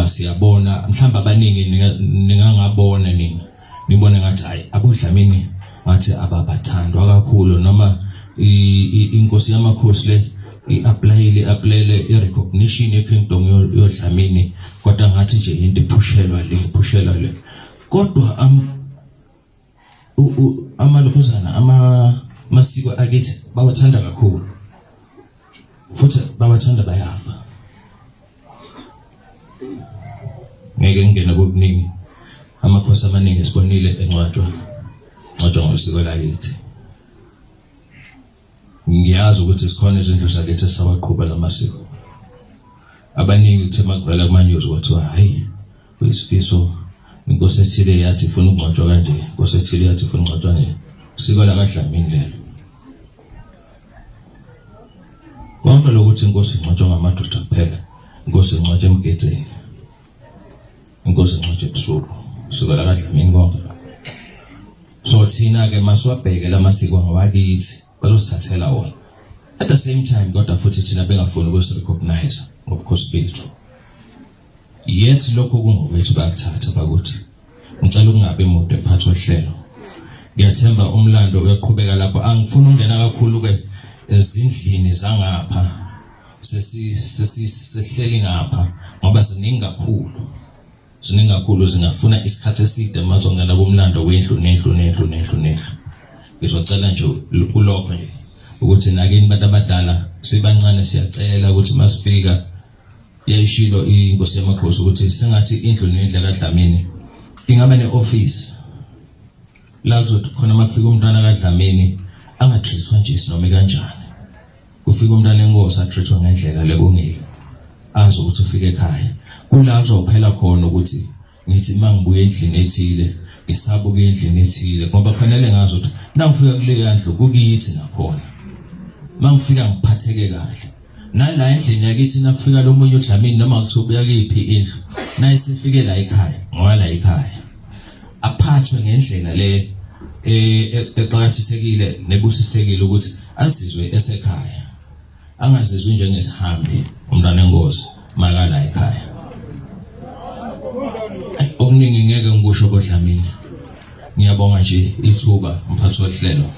Ngoba siyabona mhlawumbe abaningi ningangabona nina nibone ngathi hayi aboDlamini ngathi ababathandwa kakhulu noma inkosi yamakhosi le i-applyile i-applyele i-recognition ye-kingdom yoDlamini kodwa ngathi nje into iphushelwa le iphushelwa le kodwa amalokhuzana amasiko akithi bawathanda kakhulu futhi bawathanda bayafa. Ngeke ngingene kokuningi, amakhosi amaningi sibonile encwatshwa ncwatshwa ngosiko lakithi. Ngiyazi ukuthi sikhona izindlu zakithi esisawaqhuba la masiko. Abaningi kuthe makuvela kuma-news kwathiwa hhayi uyisifiso inkosi ethile yathi ifuna ukungcwatshwa kanje, inkosi ethile yathi ifuna ukungcwatshwa kanje. Usiko lakaDlamini lelo. Konke lokuthi inkosi ingcwatshwa ngamadoda kuphela, inkosi ingcwatshwa emgedzeni, inkosi ingcwatshwa ebusuku, usiko lakaDlamini konke. So thina-ke masiwabheke la masiko ngawakithi bazosithathela wona. At the same time kodwa futhi thina bengafuni ukusi-recognize ngobukhosi bethu. Yet lokho kungokwethu bayakuthatha bakuthi. Ngicela ukungabi mude mphathi wohlelo. Ngiyathemba umlando uyaqhubeka lapho. Angifuni ukungena kakhulu ke ezindlini zangapha. Sesi sesi sehleli ngapha ngoba ziningi kakhulu. Ziningi kakhulu zingafuna isikhathi eside mazongena kumlando wendlu nendlu nendlu nendlu nendlu. Ngizocela nje kulokho nje ukuthi nakini bantu abadala sibancane siyacela ukuthi masifika yayishilo inkosi yamakhosi ukuthi sengathi indlu nendlu kaDlamini ingaba ne-office la kuzothi khona uma kufika umntwana kaDlamini angatreat-wa nje sinoma kanjani. Kufika umntwana enkosi atreat-wa ngendlela lekungiyo, azi ukuthi ufike ekhaya. Kula kuzophela khona ukuthi ngithi uma ngibuya endlini ethile ngisabuka endlini ethile ngoba kufanele ngazi ukuthi nangifika kuleya ndlu kukithi nakhona uma ngifika ngiphatheke kahle. Nala endlini yakithi nakufika lo munye uDlamini noma kuthiwa ubuya kuyiphi indlu naye sefike la ekhaya ngoba la ekhaya aphathwe ngendlela le eqakathisekile nebusisekile ukuthi azizwe esekhaya angazizwi njengesihambi umntwana enkosi makala ekhaya. Okuningi ngeke ngikusho koDlamini. Ngiyabonga nje ithuba mphathi wohlelo.